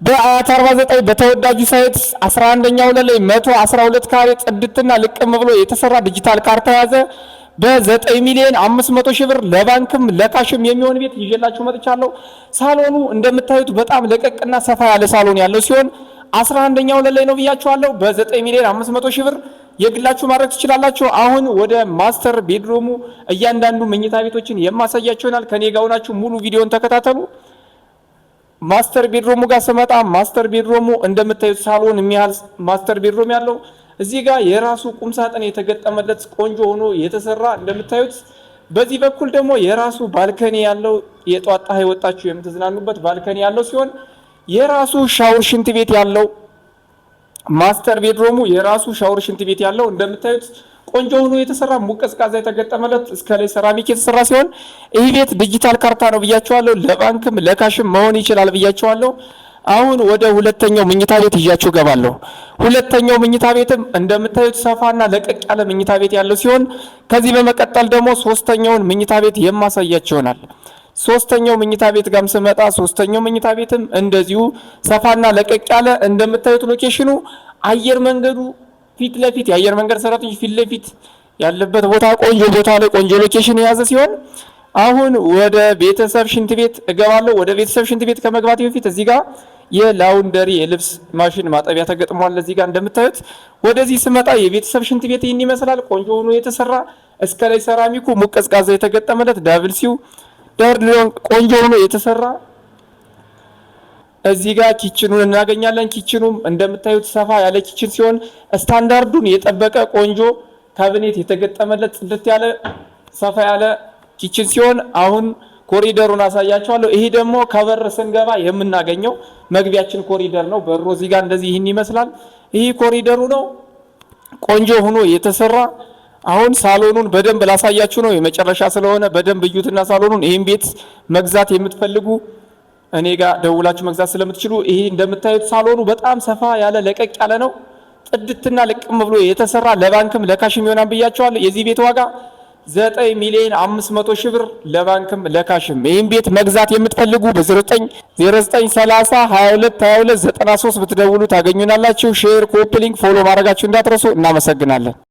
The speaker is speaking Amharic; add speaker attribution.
Speaker 1: በአያት 49 በተወዳጁ site 11ኛ ወለል ላይ 112 ካሬ ጽድትና ልቅም ብሎ የተሰራ ዲጂታል ካርታ የያዘ በ9 ሚሊዮን 500 ሺህ ብር ለባንክም ለ cash ም የሚሆን ቤት ይዤላችሁ መጥቻለሁ። ሳሎኑ እንደምታዩት በጣም ለቀቅና ሰፋ ያለ ሳሎን ያለው ሲሆን 11ኛ ወለል ላይ ነው ብያችኋለሁ። በ9 ሚሊዮን 500 ሺህ ብር የግላችሁ ማድረግ ትችላላችሁ። አሁን ወደ master bedroom ኡ እያንዳንዱ መኝታ ቤቶችን የማሳያችሁ ይሆናል። ከኔ ጋር ሆናችሁ ሙሉ ቪዲዮን ተከታተሉ። Master bedroom ኡ ጋር ስመጣ master bedroom ኡ እንደምታዩት ሳሎን የሚያህል master bedroom ያለው፣ እዚህ ጋር የራሱ ቁም ሳጥን የተገጠመለት ቆንጆ ሆኖ የተሰራ እንደምታዩት፣ በዚህ በኩል ደግሞ የራሱ balcony ያለው፣ የጧት ፀሐይ ወጣችሁ የምትዝናኑበት balcony ያለው ሲሆን የራሱ ሻወር ሽንት ቤት ያለው፣ master bedroom ኡ የራሱ ሻወር ሽንት ቤት ያለው፣ እንደምታዩት ቆንጆ ሆኖ የተሰራ፣ ሙቅ ቀዝቃዛ የተገጠመለት፣ እስከ ላይ ሴራሚክ የተሰራ ሲሆን ይህ ቤት ዲጂታል ካርታ ነው ብያችኋለሁ። ለባንክም ለ cash ም መሆን ይችላል ብያችኋለሁ። አሁን ወደ ሁለተኛው መኝታ ቤት ይዣችሁ ገባለሁ። ሁለተኛው መኝታ ቤትም እንደምታዩት ሰፋና ለቀቅ ያለ መኝታ ቤት ያለው ሲሆን ከዚህ በመቀጠል ደግሞ ሶስተኛውን መኝታ ቤት የማሳያችሁ ይሆናል። ሶስተኛው መኝታ ቤት ጋርም ስመጣ ሶስተኛው መኝታ ቤትም እንደዚሁ ሰፋና ለቀቅ ያለ፣ እንደምታዩት location ኑ አየር መንገዱ ፊት ለፊት፣ የአየር መንገድ ሰራተኞች ፊት ለፊት ያለበት ቦታ፣ ቆንጆ ቦታ ላይ ቆንጆ location የያዘ ሲሆን አሁን ወደ ቤተሰብ ሽንት ቤት እገባለሁ። ወደ ቤተሰብ ሽንት ቤት ከመግባቴ በፊት እዚህ ጋር የ laundry የልብስ ማሽን ማጠቢያ ተገጥሟል። እዚህ ጋር እንደምታዩት ወደዚህ ስመጣ የቤተሰብ ሽንት ቤት ይህን ይመስላል። ቆንጆ ሆኖ የተሰራ፣ እስከ ላይ ሴራሚኩ ሙቅ ቀዝቃዛ የተገጠመለት፣ WC ው ቆንጆ ሆኖ የተሰራ፣ እዚህ ጋር kitchen ኑን እናገኛለን። Kitchen ኑም እንደምታዩት ሰፋ ያለ kitchen ሲሆን ስታንዳርዱን የጠበቀ ቆንጆ ካቢኔት የተገጠመለት ጽድት ያለ ሰፋ ያለ kitchen ሲሆን አሁን ኮሪደሩን አሳያችኋለሁ። ይሄ ደግሞ ከበር ስንገባ የምናገኘው መግቢያችን ኮሪደር ነው። በሩ እዚህ ጋር እንደዚህ ይህን ይመስላል። ይህ ኮሪደሩ ነው፣ ቆንጆ ሆኖ የተሰራ። አሁን ሳሎኑን በደንብ ላሳያችሁ ነው፣ የመጨረሻ ስለሆነ በደንብ እዩትና ሳሎኑን። ይህን ቤት መግዛት የምትፈልጉ እኔ ጋር ደውላችሁ መግዛት ስለምትችሉ፣ ይሄ እንደምታዩት ሳሎኑ በጣም ሰፋ ያለ ለቀቅ ያለ ነው። ጽድትና ልቅም ብሎ የተሰራ ለባንክም ለ cash ም ይሆናል ብያችኋለሁ። የዚህ ቤት ዋጋ 9 ሚሊዮን 500 ሺህ ብር ለባንክም ለ cash ም። ይህን ቤት መግዛት የምትፈልጉ በ09 09 30 22 22 93 ብትደውሉ ታገኙናላችሁ። Share፣ copy link፣ follow ማድረጋችሁ እንዳትረሱ። እናመሰግናለን።